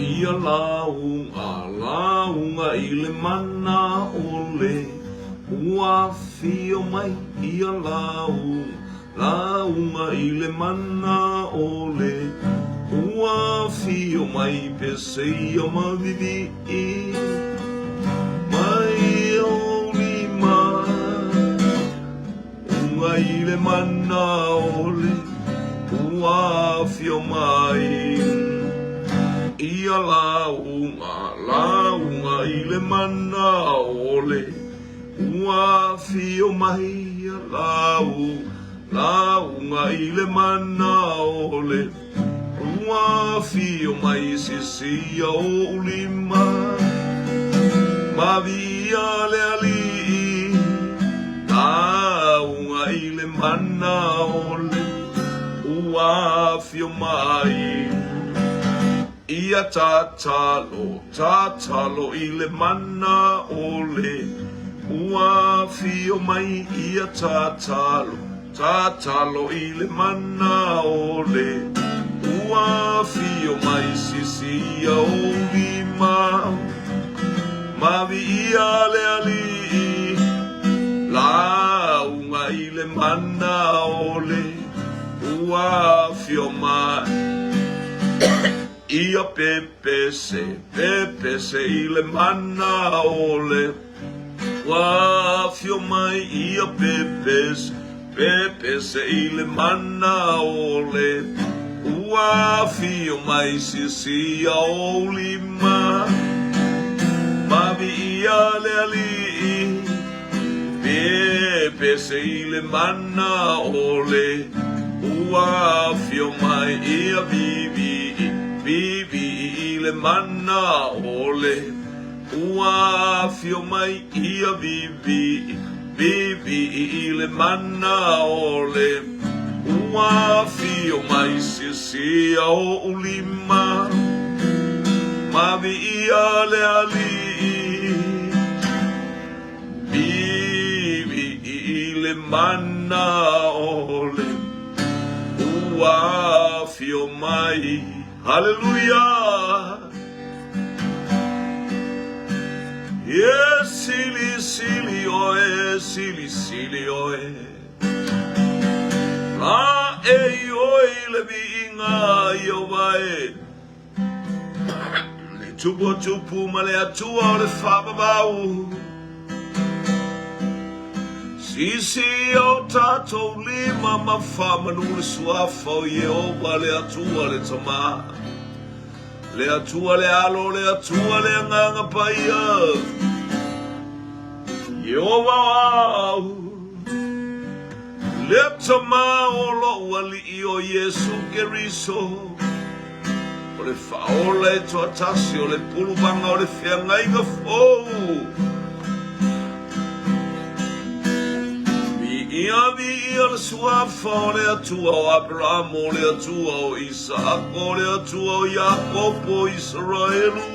Ia lauga, lauga i le mana ʻole, Ua afio mai ia lauga, lauga i le mana ʻole, Ua afio mai Peseia ma Vivii, Mai ou lima. Uga i le mana ʻole ua afio mai ia lauga, lauga i le mana ʻole ua afio mai ia lauga, lauga i le mana ʻole ua afio mai sisia oʻu lima ma viia le Alii lauga i le mana ʻole ua afio mai ia tatalo tatalo i le mana ʻole ua afio mai ia tatalo Tatalo i le mana ʻole, ua afio mai sisia ou lima, ma viia le Alii, lauga i le mana ʻole, ua afio mai ia pepese, pepese i le mana ʻole. Ua afio mai ia pepese, pepese i le mana ʻole. Ua afio mai sisia ou lima, ma viia le Alii, pepese i le mana ʻole. Ua afio mai ia vivii, vivii i le mana ʻole. Ua afio mai ia vivii, vivii i le mana ʻole. Ua afio mai sisia oʻu lima, ma viia le Alii. Vivii i le mana ʻole. Ua afio mai, Haleluia! E silisili ʻoe, silisili ʻoe. A e i ʻoe i le viiga Ieova e. Le Tupu o Tupu ma le Atua o le faavavau. Sisi o tatou lima ma faamanu le suafa o Ieova le Atua le Tama. Le Atua le Alo, le Atua le Agaga Paia. Ieova o au, le Tama o loʻu Alii o Iesu Keriso, o le Faaola e toatasi o le puluvaga o le feagaiga fou. Viia, viia le suafa o le Atua o Aperamo, o le Atua o Isaako, o le Atua o Iakopo, o Isaraelu.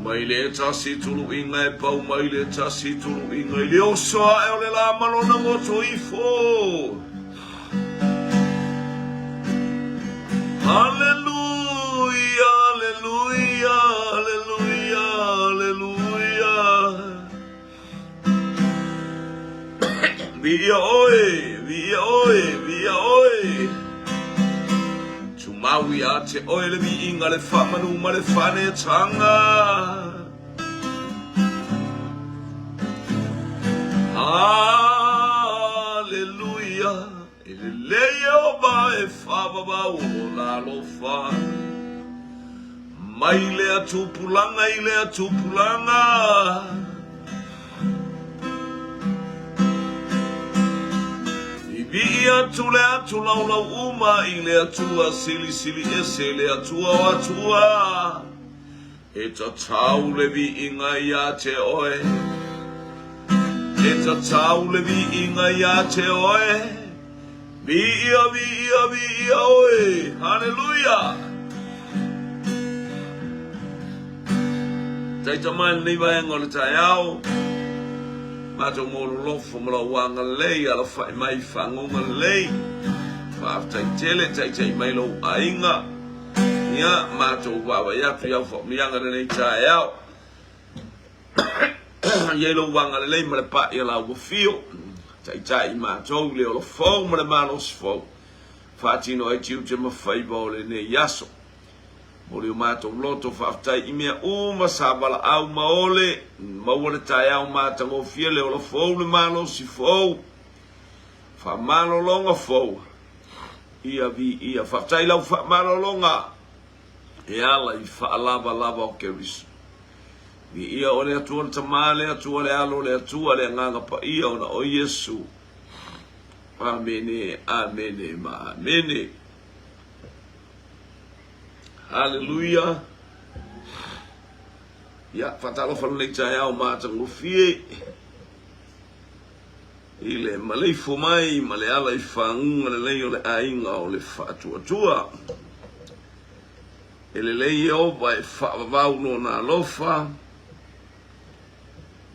Mai le tasi tuluiga e pau mai le tasi tuluiga i le oso ae o le lā ma lona goto ifo. Haleluia, haleluia, haleluia, haleluia. Viia ʻoe, viia ʻoe, viia ʻoe. Tumau iā te ʻoe le viiga, le faamanu ma le faanetaga. Haleluia, e lelei Ieova e faavavau o lona alofa. Mai lea tupulaga i lea tupulaga. I vii atu le atu laulau uma i le Atua silisili ese le Atua o Atua. E tatau le viiga iā te oe. E tatau le viiga iā te oe. Viia, viia, viia oe. Haleluia! Taita mai lenei vaega o le taeao, matou mololofo ma lou agalelei, alafai mai i fagoga lelei. Faafetai tele, taitai mai lou aiga. Ia, matou vaavaai atu i au faamanuiaga i lenei taeao. I ai lou agalelei ma le pai o lau afio, taitai i matou i le ola fou ma le malosi fou, faatino ai tiute ma faiva o lenei aso. Momoli o matou loto faafetai i mea uma sa valaau ma ole, maua le taeao matagofie le ola fou le malosi fou, faamalologa fou, ia viia. Faafetai i lau faamalologa e ala i faalavalava o Keriso. Viia o le Atua le Tama, le Atua le Alo, le Atua le Agaga Paia ona o Iesu. Amene, amene ma amene. Haleluia. Ia, faatalofa lenei taeao matagofie i le maleifo mai ma le ala i faguga lelei o le aiga o le faatuatua. E lelei Ieova e faavavau lona alofa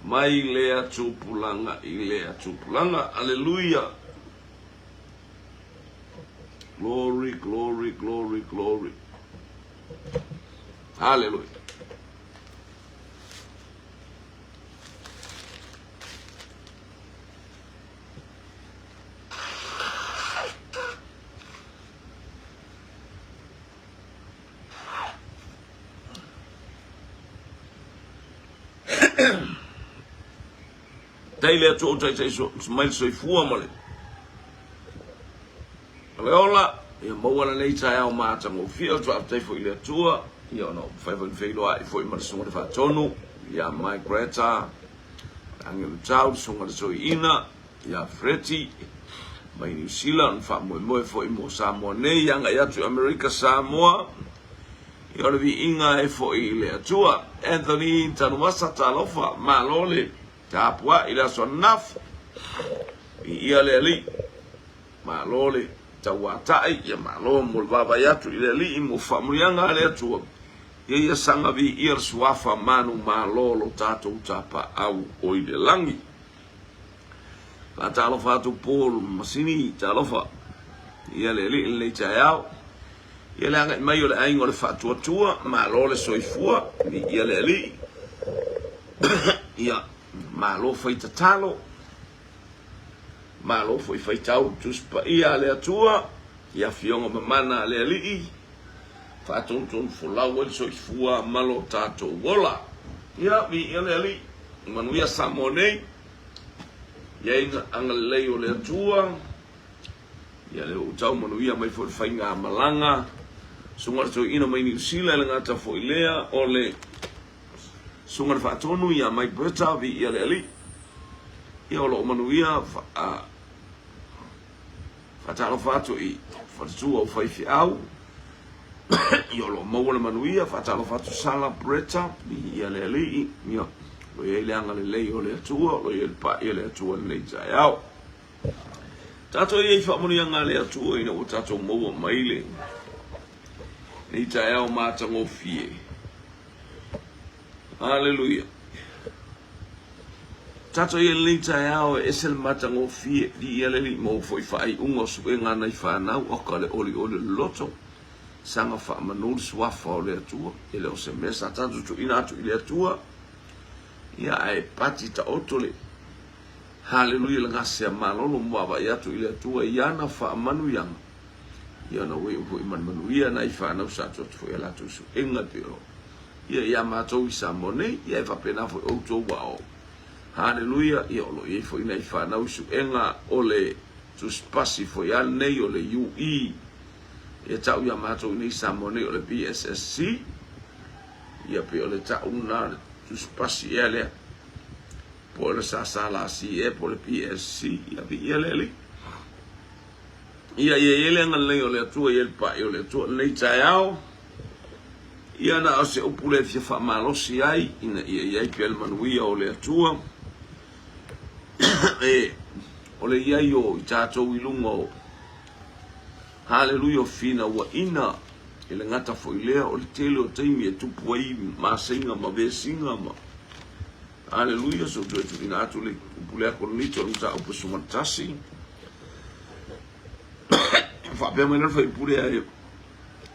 mai lea tupulaga i lea tupulaga. Aleluia! Glory, glory, glory, glory. Hallelujah. Tai le Atua o taitai mai le soifua ma le le ola, ia maua lenei taeao matagofie. Ou te faafetai foi i le Atua, ia ona ua mafai foi ona feiloai foi ma le Susuga i le Faatonu, ia Mike Greta, Angelo Tau, le Susuga i le Toeaina, ia Freddie mai Niu Sila, ona faamoemoe foi mo Samoa nei, agai atu i Amerika Samoa, ia o le viiga e foi i le Atua. Anthony Tanumasa, talofa, malo le tapuai i le aso ananafi, viia le Alii, malo le tauatai, ia malo mo le vaavaai atu i le Alii mo faamanuiaga a le Atua. Ia ia saga viia le suafa manumalo lo tatou tapaau o i le lagi. Faatalofa atu Paul Masini, talofa ia le alii lenei taeao. Ia le agai mai o le aiga o le faatuatua, malo le soifua, ia le alii. Ia, malo fai tatalo, malo foi faitau Tusi Paia a le Atua, i afioga mamana a le Alii, faatonutonu folau ai le soifua ma lo tatou ola. Ia, viia le Alii, manuia Samoa nei, i ai agalelei o le Atua, ia le ua tau manuia mai foi le faigamalaga, susuga le toeaina mai Niu Sila e le gata foi lea o le Susuga le Faatonu ia Mike Berta, viia le Alii. Ia o lo o manuia faatalofa atu i faletua o faifeau. Ia o lo o maua le manuia, faatalofa atu Sala Bretta, viia le Alii. Ia o lo o i ai le agalelei o le Atua, o lo o i ai le pai a le Atua i lenei taeao. Tatou i ai i faamanuiaga a le Atua ina ua tatou maua mai le nei taeao matagofie. Aleluia. Tatou i ai lenei taeao e ese le matagofie, viia le Alii maua foi faaiuga o suega a nai fanau, oka le olioli o le loto, saga faamanu le suafa o le Atua, e le o se mea sa tatou tuuina atu i le Atua, ia ae pati taoto le Haleluia le gasea malolo ma vaavaai atu i le Atua i ana faamanuiaga. Ia ona ua iu foi ma le manuia nai fanau sa atu atu foi a latou suega e pei o ia ia matou i Samoa nei, ia e faapena foi outou ua o. Haleluia, ia o lo o i ai foi nai fanau i suega o le tusipasi foi a lenei o le UE. Ia tau ia matou i nei Samoa nei o le BSSC. Ia pei o le tau lena o le tusipasi ea lea. Po o le SSLC ea po o le PSC. Ia viia le Alii. Ia ia i ai le agalelei o le Atua i ai le pai o le Atua lenei taeao. Ia na o se upu lea e fia faamalosi ai ina ia i ai pea le manuia o le Atua. E, o le i ai o i tatou i luga o Haleluia o finauaina e le gata foi lea o le tele o taimi e tupu ai maseiga ma vesiga ma Haleluia so toe tuuina atu le upu lea Korinito le mataupu 11. Faapea mai la le fuaiupu lea e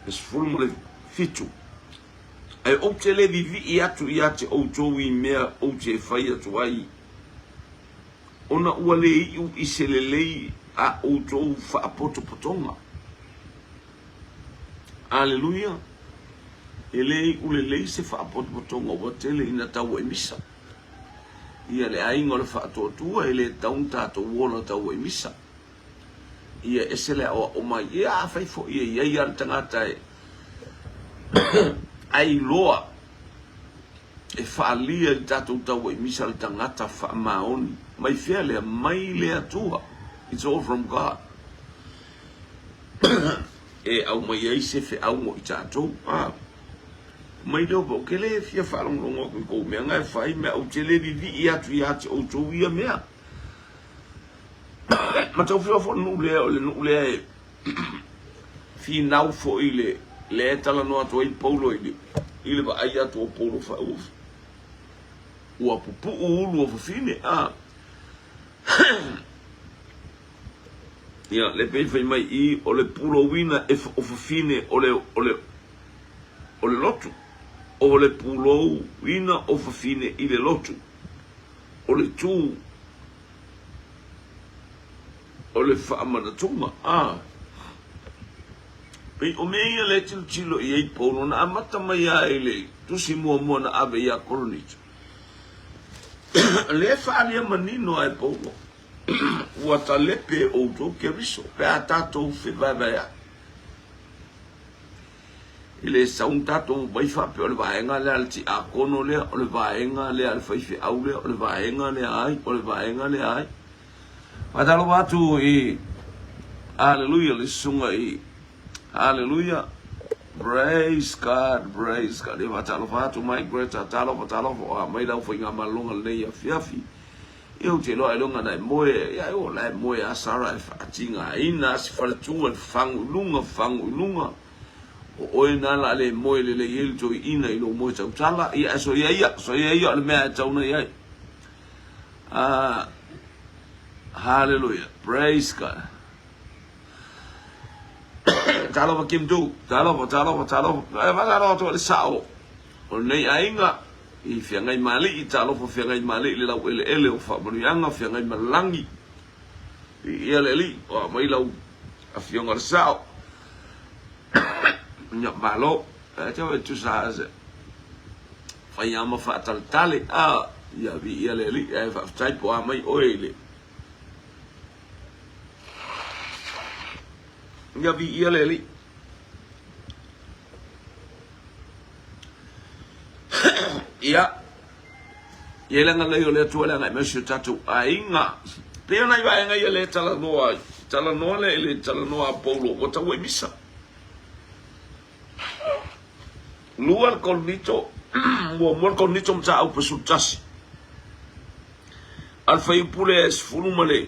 17, Ae ou te le vivii atu ia te outou i mea ou te fai atu ai, ona ua le iu i se lelei a outou faapotopotoga. Aleluia! E le iu lelei se faapotopotoga ua tele ina tauai misa. Ia le aiga o le faatuatua e le tatau ona tatou ola tauai misa. Ia ese le aoao mai. Ia afai foi e i ai lava le tagata e ailoa e faaalia i le tatou tauai misa le tagata faamaoni. Mai fea lea? Mai le Atua. It's all from God. E aumai ai se feau mo i tatou. Ah. Mai lea ou te le fia faalogologo atu i kou mea na e fai, mea ou te le vivii atu ia te outou ia mea. Mataufioa foi le nuu lea, o le nuu lea e finau foi le lea e talanoa atu ai Paulo i le i le vaai atu o Paulo fa ua ua pupuu ulu o fafine a ia le pei fai mai i o le pulouina e o fafine o le o le o le lotu o le pulouina o fafine i le lotu o le tu o le faamanatuga. A pei o mea ia lea e tilotilo i ai Paulo na amata mai lava i le tusi muamua na ave ia Korinito. Lea e faaalia manino lava e Paulo, ua talepe outou Keriso pe a tatou fevaevaeai. E le sau ni tatou omai faapea o le vaega lea a le tiakono lea, o le vaega lea a le faifeau lea, o le vaega lea ai, o le vaega lea ai. Faatalofa atu i Aleluia le susuga i Aleluia. Praise God, praise God. E faatalofa atu mai Greta, talofa, talofa, o a mai lau faigamaloga lenei afiafi. Ia ou te iloa ailoga na e moe, ia o la e moe a Sara e faatigaina se faletua i le fagu i luga, fagu i luga. O oe na la le moe lelei ai le toeaina i lou moe tautala, ia ae soia ia, soia ia o le mea e tatau ona i ai. Ah, hallelujah, praise God. Talofa Kim Du, talofa, talofa, talofa. E faatalofa atu ai le sao o lenei aiga i Feagaimaalii, talofa Feagaimaalii le laueleele o faamanuiaga, Feagaimalagi. Viia le Alii, o aumai lau afioga le sao. Ia malo, e te e tusa lava se fai lava ma faataletale. Ah, ia viia le Alii, ae faafetai po o a mai oe i le Ia viia le Alii. Ia, ia i le agalelei o le Atua le agai mai o si o tatou aiga. Pei o nai vaega ia lea e talanoa ai. Talanoa lea i le talanoa a Paulo ua taua i misa. Lua le Korinito, muamua le Korinito mataupu 11. A le fuaiupu lea e 10 ma le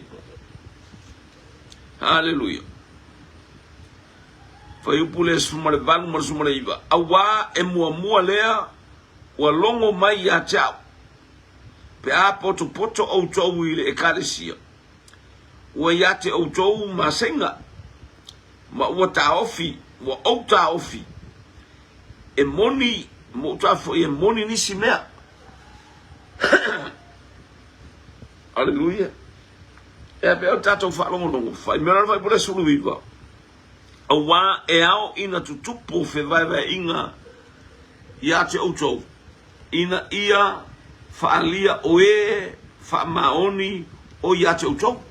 Haleluia. Fuaiupu lea 18 ma le 19. Auā e muamua lea ua logo mai ia te au, pe a potopoto outou i le Ekalesia, ua ia te outou masega, ma ua taofi, ua ou taofi, e moni, ma ua taofi foi e moni nisi mea. Aleluia. E a pea o tatou faalogologo, fuaimea le fuaiupu lea 19, auā e ao ina tutupu fevaevaeaiga ia te outou, ina ia faaalia o e faamaoni o ia te outou.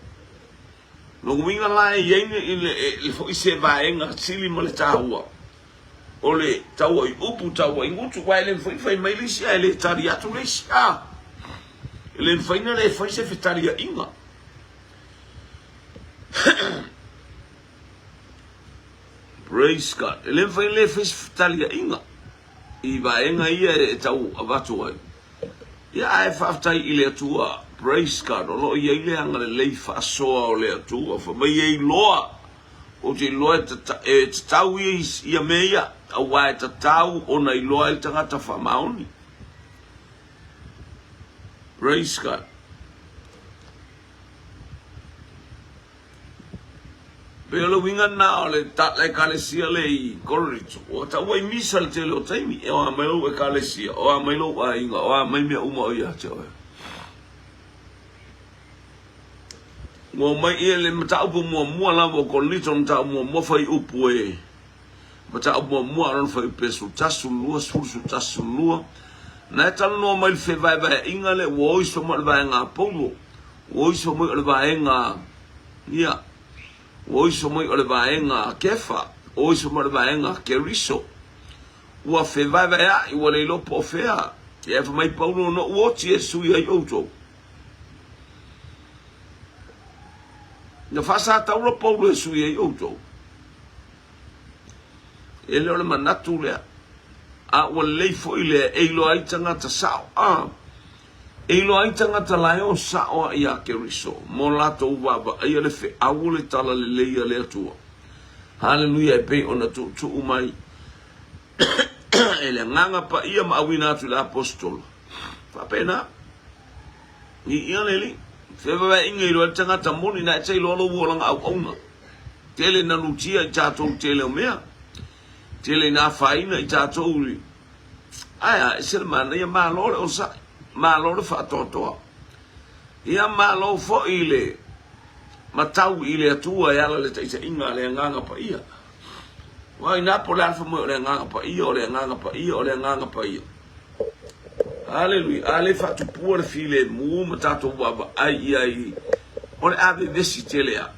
Lona uiga la e i ai le foi se vaega sili ma le taua o le taua i upu, taua i gutu, aua e le mafai ona fai mai le isi ae le tali atu le isi. A, e le mafai ona le fai se fetaliaiga. Praise God. E le mafai ona le fai se fetaliaiga i vaega ia e tau avatu ai. Ia ae faafetai i le Atua. Praise God. O lo o i ai le agalelei faasoa o le Atua. Fai mai e iloa. Ou te iloa e tatau ia ia mea ia, aua e tatau ona iloa ai le tagata faamaoni. Praise God. Pei o le uiga lena o le Ekalesia lea i Korinito, ua taua i misa i le tele o taimi, e o a mai lou Ekalesia, o a mai lou aiga, o a mai mea uma o ia te oe. Ua omai ia le mataupu muamua lava o Korinito, le mataupu muamua fuaiupu e mataupu muamua a lona fuaiupu e 11, 12, 10, 11, 12, na e talanoa mai le fevaevaeaiga lea ua o iso mai o le vaega a Paulo, ua o iso mai o le vaega ia, Ua oiso mai o le vaega a Kefa, ua oiso mai o le vaega a Keriso. Ua fevaevaeaʻi, ua le iloa po o fea. Ia fai mai Paulo, Na ou oti e sui ai outou. Na faasataula Paulo e sui ai outou. E le o le manatu lea. A ua lelei foi lea e iloa ai tagata sao. Ah. E iloa ai tagata la e o sao a iā Keriso mo latou vaavaaia le feau o le talalelei a le Atua. Haleluia e pei ona tuutuu mai e le Agaga Paia ma auina atu i le Aposetolo. Faapena. Viia le Alii. Fevaevaeaiga iloa ai le tagata moni na e te iloa lou olaga auauna. Tele ina lutia i tatou tele o mea. Tele ina afaina i tatou i Ae a, ese le manaia, malo le onosai, malo le faatoatoa. Ia malo foi le matau i le Atua e ala i le taitaiga a le Agaga Paia. Aua ina po o le a le fai mai o le Agaga Paia, o le Agaga Paia, o le Agaga Paia. Aleluia. A le faatupua le filemu ma tatou vaavaai i ai, o le a vevesi tele a.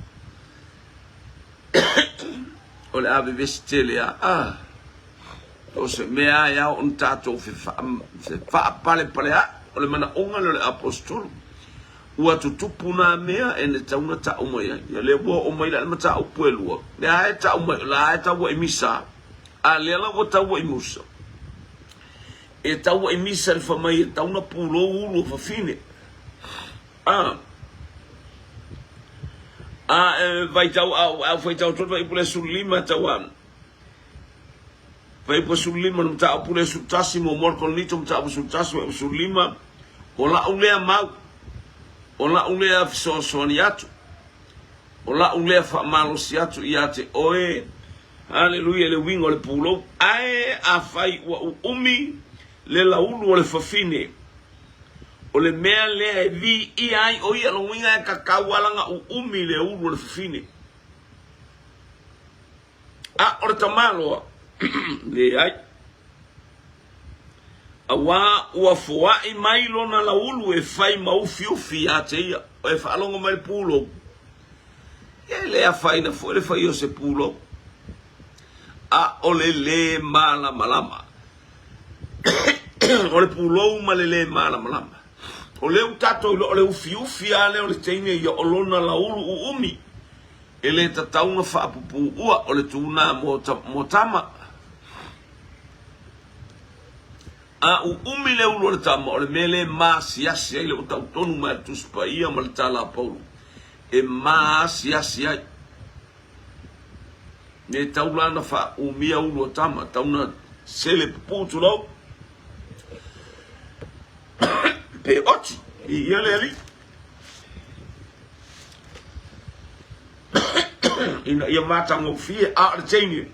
O le a vevesi tele a. Ah. O se mea e ao ona tatou fefaapalepaleaʻi, o le manaoga lea o le Aposetolo. Ua tutupu nā mea e tatau ona tau mai ai. Ia lea ua oo mai la i le mataupu e lua, lea e tau mai, o la e taua'i misa, a lea la ua taua'i musa. E taua'i misa le fai mai e tatau ona pulou ulu o fafine. A, a e vaitau, a, a faitau atu le fuaiupu le 15 e tau a, Fuaiupu 15 le mataupu le 11 muamua le Korinito mataupu 11 fuaiupu 15 O la'u lea mau, o la'u lea fesoasoani atu, o la'u lea faamalosi atu ia te oe, Haleluia, i le uiga o le pulou. Ae afai ua uumi le laulu o le fafine, o le mea lea e viia ai o ia, lona uiga e tatau lava ona uumi le ulu o le fafine. A o le tamaloa, leai. Auā ua foaʻi mai lona laulu e fai ma ufiufi iā te ia. E faalogo mai le pulou. E le afaina foi le fai o se pulou. A o le lē malamalama. O le pulou ma le lē malamalama. O lea ua tatou iloa o le ufiufi lava lea o le teine ia o lona laulu uumi. E le tatau ona faapupuua, o le tūnā mo tama. A uumi le ulu o le tama, o le mea lea e maasiasi ai le ua tau tonu mai a le Tusi Paia ma le tala a Paulo, e maasiasi ai. Le tau la na faaumia ulu o tama, tau na sele pupuu tulou, pe oti, i ia le alii. Ina ia matagofie, a o le teine,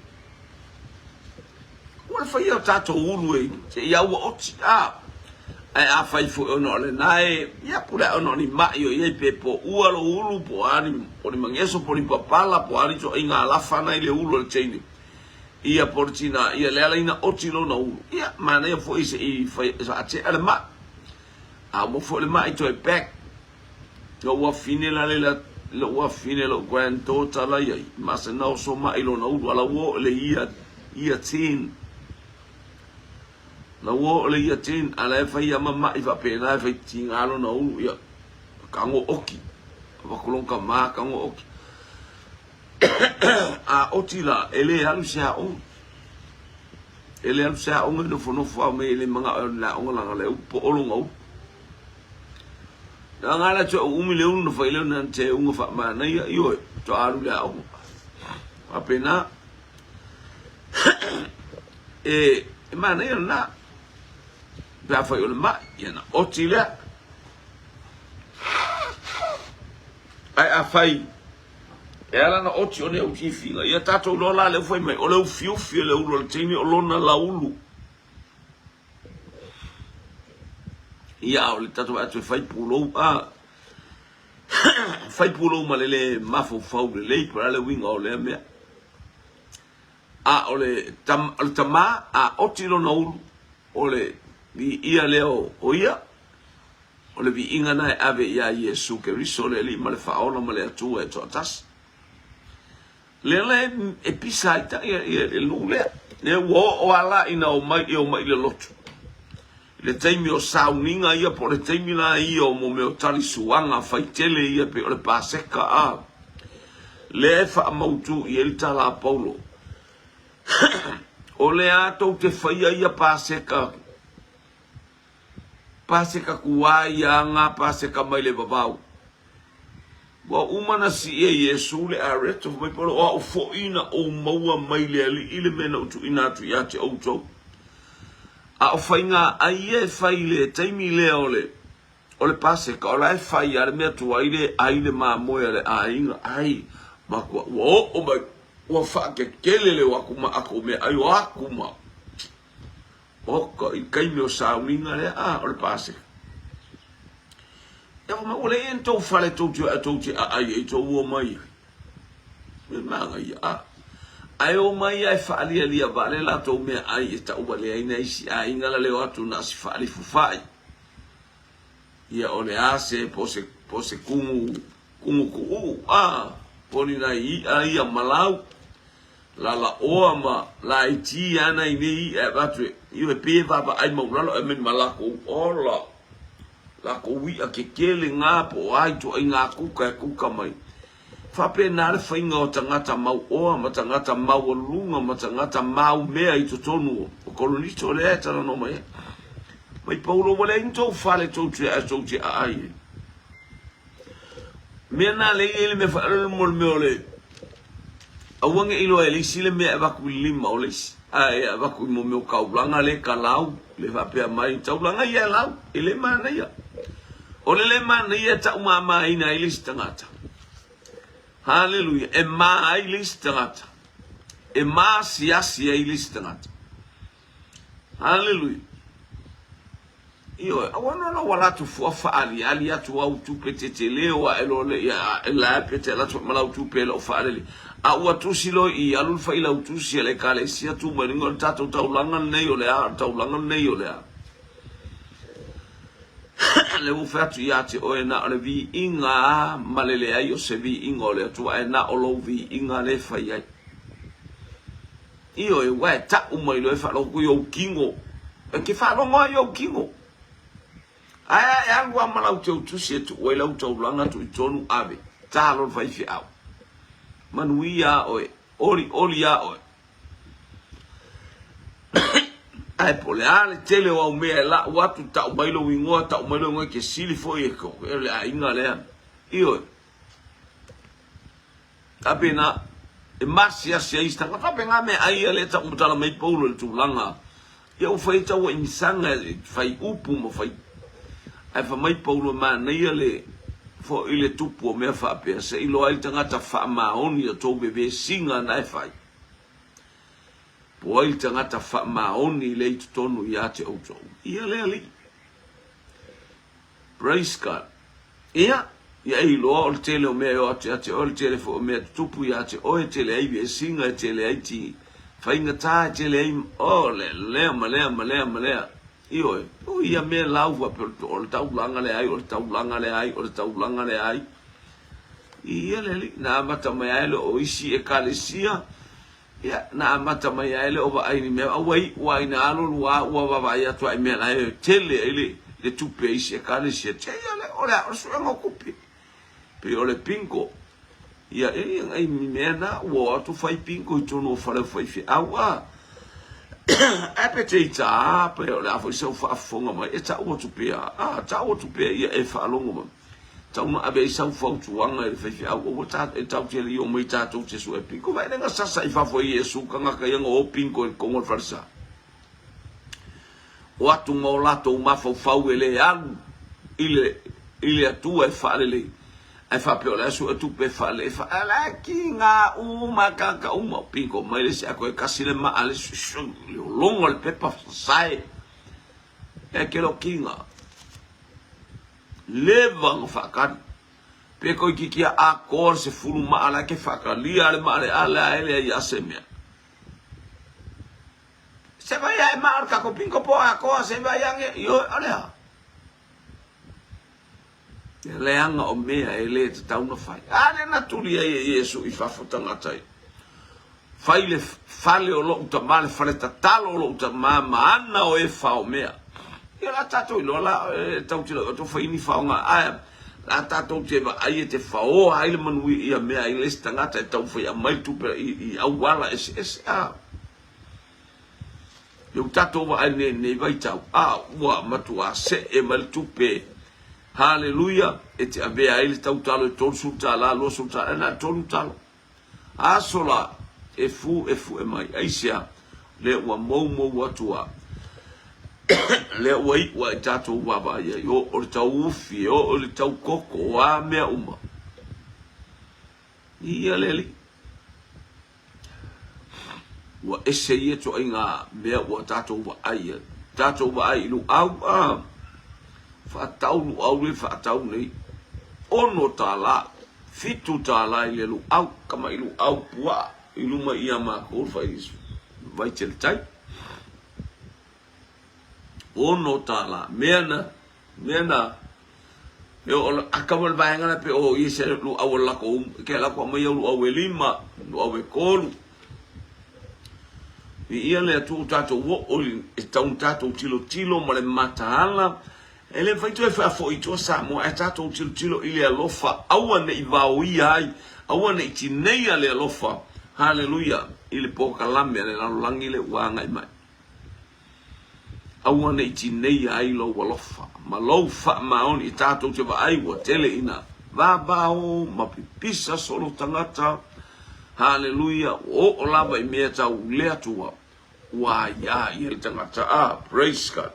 ua le faia o tatou ulu e seia ua oti, a. Ae afai foi ona o lena e, ia pule ae ona o ni maʻi o i ai pe poua lou ulu, po o a ni, po o ni mageso, po o ni papala, po o a ni ituaiga alafa na i le ulu o le teine, ia po o le tinā, ia le ala ina oti lona ulu. Ia, manaia foi se i fai, faatea le maʻi. A uma foi le maʻi toe back. Lou afine la le lou afine lou granddaughter la iai masana oso maʻi lona ulu a la ua oo i le year year 10 la ua oo i le year 10 a la e fai ama maʻi faapena e fai tiga lona ulu ia kago oki avatu lona tama kago oki a oti la e le alu se aoga e le alu se aoga e nofonofo a me e le manao e alu i le aoga leaga o lea ua poo lona ulu. Na ngala atu au umi le ulu na fai leo na te unga wha manaia i oe to alu le aoga. Faapena e e manaia lena pe a fai o le mai ia na oti lea. Ae a fai E ala ona oti o nei au tifiga, ia tatou iloa la lea ua fai mai, o le ufiufi o le ulu a le teine o lona laulu. Ia, a o le tatou vaai atu e fai pulou, a fai pulou ma le lē mafaufau lelei, po o le a le uiga o lea mea. A o le, tam, o le tamā, a oti lona ulu, o le viia lea o, o ia, o le viiga lena e ave iā Iesu Keriso, le Alii ma le Faaola ma le Atua e toatasi. Lea la e pisa ai ta ia, ia le nuu lea. Lea ua oo a la ina omai, e omai i le lotu. I le taimi o sauniga ia, po o le taimi la ia o mo mea o talisuaga faitele ia pei o le Paseka a. Lea e faamautu i ai le tala a Paulo. O le a tou te faia ia Paseka, Paseka kuai ia nga Paseka mai le vavau. Ua uma na sii e Iesu le areto, fai mai Paulo, o au foi na ou maua mai le Alii le mea na ou tuuina atu ia te outou. A o faiga ai ia e fai i le taimi lea o le o le Paseka, o la e fai lava le mea tuai le ai le mamoe a le aiga, ai, makua, ua oo mai, ua faakekele le o aku ma ako meaai o aku ma oka i taimi o sauniga lea, a, o le Paseka. Ia fai mai, ua leai ni tou fale tou te tou te aai ai tou omai ai. Me manaia, a. Ae omai lava e faalialia vale latou meaai e tauvalea ai nai isi aiga la le o atu na o si faalifufai. Ia o le a se po se po se kumu kumu kuuu, a, po ni nai i'a ia malau, lalaoa ma laiti ana i nei i'a e avatu e, ioe, pei e vaavaai maulalo ae aumai ma lakou ola. Lakou i'a kekele nga po o a ituaiga kuka e kuka mai. Faapena le faiga o tagata mauoa ma tagata maualuluga ma tagata maumea i totonu o Kolonito lea e talanoa mai ai. Mai Paulo, ua leai ni tou fale tou te ae tou te aai ai. Mea na lea i ai le mea faailoilo mo le mea o le aua ne i iloa e le isi le mea e avatu i le lima o le isi, ae avatu i mo mea o taulaga le talau, le faapea mai, taulaga ia e lau, e le manaia. O le le manaia e taumamaina ai le isi tagata. Haleluia! E ma ai le isi tagata. E maasiasi ai le isi tagata. Haleluia! Ioe, aua no lau ala atu fua faaliali atu au tupe tetele o ae loa le ia ae la pe te ala atu ma lau tupe e loo faalele. A ua tusi loa i alu le failautusi a le ekalesia tu mai luga o le tatou taulaga lenei o le a, o le taulaga lenei o le a. Lea ua fai atu ia te oe na o le viiga ma le leai o se viiga o le Atua ae na o lou viiga lea e fai ai. Ioe, ua e tau mai loa e faalogo i ou kino. E te faalogo lava i ou kino. Ae a e alu lava ma lau teutusi e tuu ai lau taulaga tuu i totonu ave, ta loa le faifeau. Manuia a oe, olioli a oe. Ae po o le a le tele o au mea e lau atu, tau mai lou igoa, tau mai lou igoa, e te sili foi e le aiga lea. Ioe. Faapena, e masiasi ai isi tagata. Faapena meaai ia lea e taumatala mai Paulo i le tulaga ia ua fai ai tauaimasaga e fai upu ma fai. Ae fai mai Paulo e manaia le foi le tupu o mea faapea se i iloa ai le tagata faamaoni a tou vevesiga na e fai. Po o ai le tagata faamaoni lea i totonu ia te outou. Ia le Alii. Praise God. Ia, ia e iloa o le tele o mea e o atu ia te oe, o le tele foi o mea e tutupu ia te oe, e tele ai vesiga, e tele ai ti faigata, e tele ai, oh, le lea ma lea ma lea ma lea. Ioe, o ia mea lau faapea o le taulaga leai, o le taulaga leai, o le taulaga leai. Ia le alii, na amata mai ai le o isi ekalesia, Ia, na amata mai ai le o vaai i ni mea, a ua iu lava ina alu alu lava ua vaavaai atu lava i mea la e tele ai le, le tupe a isi ekalesia. Tei o le, o le a, o le suega o tupe. Pei o le bingo. Ia, e ia ngai mea na, ua o atu fai bingo i totonu o fale o faifeau, a. Ae pe te ita, pe o le a foi sau faafofoga mai, e tau atu pea, a, tau atu pea ia e faalogo mai. Tau na ave ai sau fautuaga i le faifeau, aua ta, e tau te alii omai tatou te sue pinko. Vaai le sasa i fafo e Iesu tagata ia na o pinko i totonu o le falesa. O atu ma o latou mafaufau e le alu i le, i le Atua e faalelei. Ae faapea o le a sue tupe fale faalakiga uma tagata uma pingo mai le isi ae toe tasi le maa le logo le pepa sae e ke lo kinga leva na faatali pe toeitiiti a atoa le 10 maa la ke faatalia le maa le ala e leai a se mea se vai ae maa o le tatou pingo po atoa se vai ane ioe o le a Le leaga o mea e le tatau ona fai. A lea na tuli ai e Iesu i fafo tagata ia. Fai le fale o lou tama, le fale tatalo o lou tama ma ana o e fao mea. Ia la tatou iloa la e tau tilo atu fai ni faoga ae la tatou te vaai e te faoa ai le manuia ia mea ai le isi tagata e tau fai aumai tupe i auala eseese a. Lea ua tatou vaai nei i lenei vaitau, a ua matuā see mai le tupe, haleluia, e te avea ai le tautalo e $30, $20, ae na o le tolu talo. Aso la, e fu e fu'e mai. Aisea? Lea ua moumou atu a, lea ua iu a i tatou vaavaai ai, oo i le tau ufi, oo i le tau koko, o a mea uma. Ia le Alii. Ua ese ia ituaiga mea ua tatou vaai ai. Tatou vaai i luau, a, faatau luau le faatau nei. $6, $7 i le luau, tama'i luau puaa i luma ia matou le fai Vaitele tai. $6, mea na, mea na, e o le aka ma le vaega lea pe o ia se luau o le latou ke latou aumai au luau e lima, luau e tolu. Viia le Atua ua tatou oo e tatau ona tatou tilotilo ma le mataala. E le mafai toe faafoi i tua Samoa ae tatou tilotilo i le alofa, aua ne i vaoia ai, aua ne i tineia le alofa, haleluia, i le polokalame a le lalolagi lea ua agai mai. Aua ne i tineia ai lou alofa ma lou faamaoni i tatou te vaai ua tele ina vavao ma pipisa solo tagata. Haleluia, ua oo lava i mea tau le Atua, ua aia i ai le tagata. Ah, praise God.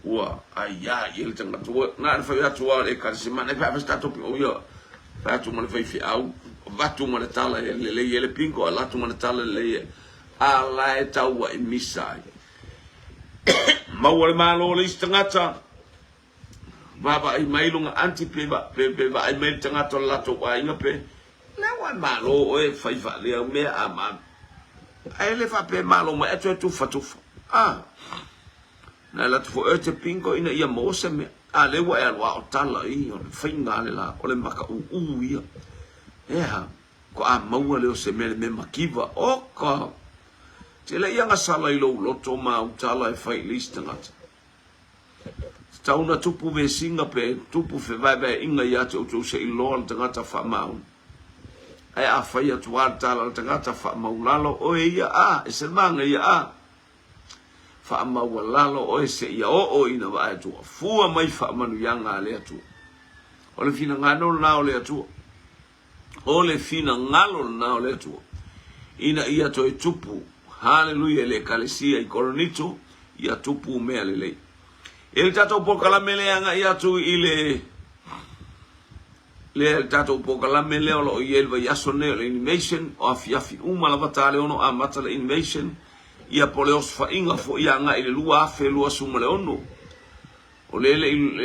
Ua aia i ai le tagata. Ua na o le fai atu lava o le Ekalesia, mana e faafes tatou pingo ia, fai atu ma le faifeau, avatu ma le tala e lelei ai le pingo, alatu ma le tala e lelei ai. A la e taua'i misa ai. Maua le malo o le isi tagata, vaavaai mai lona aunty pe, pe, pe vaai mai le tagata o le latou aiga pe, lea ua e malo oe e fai faalea mea a ma, ae le faapea e malo mai ae toe tufatufa. A, na alu atu foi oe e te bingo ina ia maua se mea. A lea ua e alu a o tala i, o le faiga a le la, o le makaʻuʻu ia. E aha? Faatoa maua lea o se mea le mea makiva. Oka! Tele ia gasala i lou loto ma au tala e fai i le isi tagata. Tatau ona tupu vesiga pe tupu fevaevaeaiga ia te outou se i loa le tagata faamaoni. Ae a fai atu lava le tala a le tagata faamaulalo oe ia a, e se maga ia a. Faamaualalo oe seia oo ina vaai atu ua fua mai faamanuiaga a le Atua. O le finagalo lena o le Atua. O le finagalo lena o le Atua, ina ia toe tupu, haleluia, i le Ekalesia i Korinito, ia tupu mea lelei. E le tatou polokalame lea e agai atu i le le tatou polokalame lea o lo o i ai le vaiaso lenei o le Innovation, o afiafi uma lava ta le 6 amata le Innovation, ia po o le osofaiga foi agai i le 2026. O lea e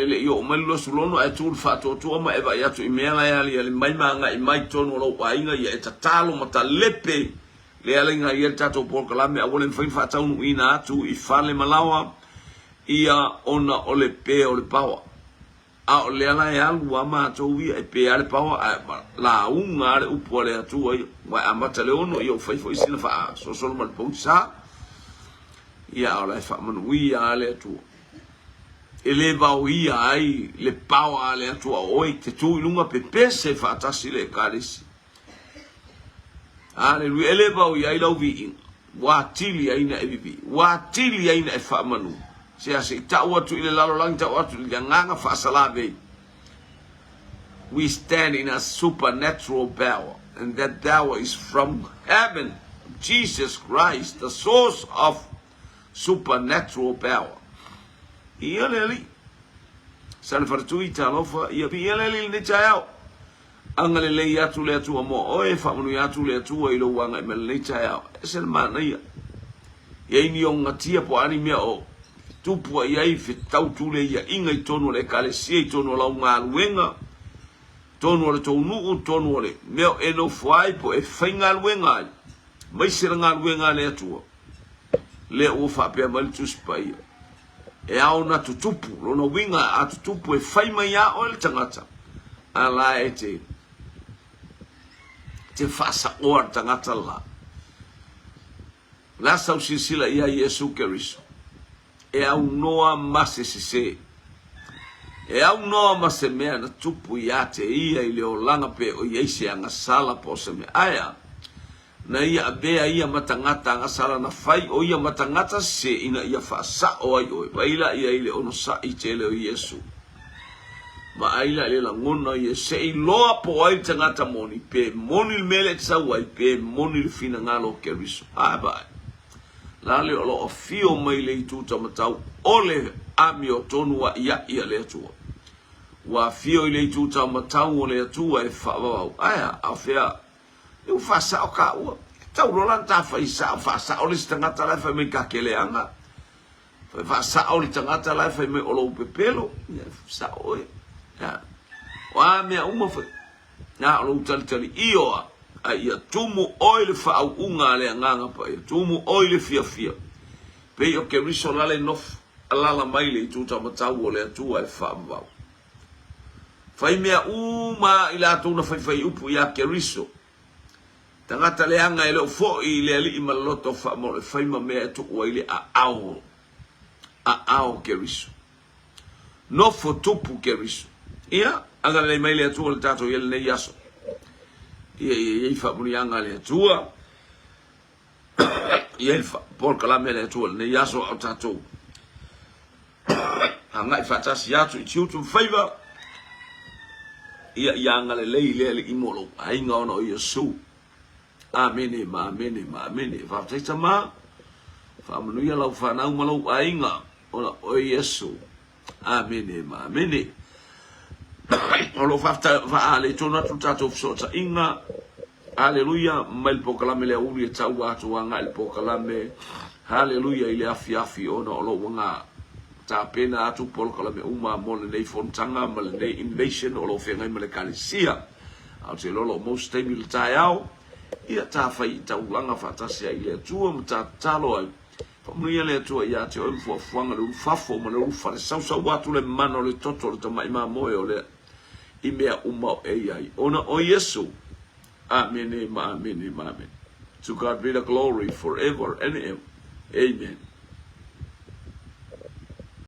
le i oo mai le 26 ae tu le faatuatua ma e vaai atu i mea la e aliali mai ma agai mai i totonu o lou aiga, ia e tatalo ma talepe le alaiga i ai le tatou polokalame aua le mafai ona faataunuuina atu i fale ma laoa ia ona o le pe o le paoa. A o lea la e alu lava matou ia e pe lava le paoa ae lauga lava le upu a le Atua ia. Ua e amata i le 6 ia ua fai foi sina faasolosolo ma le pogisa. Ia a o la e faamanuia lava le Atua. E le vaoia ai le paoa a le Atua o oe, te tu i luga pepese faatasi le Ekalesia. Aleluia. E le vaoia ai lau viiga. Ua atili ai na e vivii. Ua atili ai na e faamanu. Se a se i tau atu i le lalolagi, tau atu i le agaga faasalavei. We stand in a supernatural power, and that power is from heaven, Jesus Christ, the source of supernatural power. Ia le Alii. Sa le faletui, talofa, ia viia le Alii i lenei taeao. Agalelei atu le Atua mo oe, faamanuia atu le Atua i lou agai mai lenei taeao. Ese le manaia. I ai ni ogatia po o a ni mea o tupu ai ai fetau tuleiaiga i totonu o le Ekalesia, i totonu o lau galuega, totonu o le tou nuu, totonu o le mea o e nofo ai po o e faigaluega ai, aemaise le galuega a le Atua. Lea ua faapea mai le Tusi Paia, e ao ona tutupu, lona uiga a tutupu e fai mai lava oe le tagata, a la e te te faasaoa le tagata la. O le a sau silasila ia Iesu Keriso? E aunoa ma se sese. E aunoa ma se mea na tupu ia te ia i le olaga pe o i ai se agasala po o se mea. Ae a? Na ia avea ia ma tagata agasala na fai o ia ma tagata sese ina ia faasao ai oe. Vaai la i ai le onosai tele o Iesu. Vaai la i le lagona o Iesu. Se i loa po o ai le tagata moni, pe moni le mea lea e te sau ai, pe moni le finagalo o Keriso. A vaai. La le o lo o afio mai le itu taumatau o le amiotonu a'ia'i a le Atua. Ua afio i le itu taumatau o le Atua e faavavau. Ae a? A o fea? E ua faasao taua. E tau loa la ona ta fai sao, faasao le isi tagata la e fai mai ta te leaga. Fai faasao le tagata la e fai mai o lou pepelo. Ia, sao oe. Ia. O a mea uma foi. Na o lou talitali io a. A ia tumu oe i le faauuga a le Agaga Paia. Tumu oe i le fiafia. Pei o Keriso la le nofo alala mai le itu taumatau o le Atua e faavavau. Fai mea uma i latou na faifai upu ia Keriso, tagata leaga e le o foi i le Alii ma le loto faamaulo e fai ma mea e tuu ai le aao, aao Keriso. Nofo tupu Keriso. Ia, agalelei mai le Atua i le tatou ia lenei aso. Ia, ia, ia i faamanuiaga a le Atua. Ia i polokalame a le Atua i lenei aso a o tatou agai faatasi atu i tiutu ma faiva. Ia, ia agalelei le Alii mo lou aiga ona o Iesu. Amene ma amene ma amene. Faafetai tama. Faamanuia lau fanau ma lou aiga ona o Iesu. Amene ma amene. O lo o faaletonu atu le tatou fesootaiga. Aleluia, mai le polokalame le aoauli e tau atu agai le polokalame. Haleluia i le afiafi ona o lo o ua tapena atu polokalame uma mo lenei fonotaga ma lenei invasion o lo o feagai ma le Ekalesia. Ae ou te iloa o lo o maua se taimi i le taeao, ia ta fai i taulaga faatasi ai i le Atua ma ta tatalo ai. Faamanuia le Atua ia te oe ma fuafuaga le ulufafo ma le ulufale sausau atu le mana o le toto o le tamai mamoe o le i mea uma o e i ai ona o Iesu. Amene ma amene ma amene. To God be the glory forever and ever. Amen.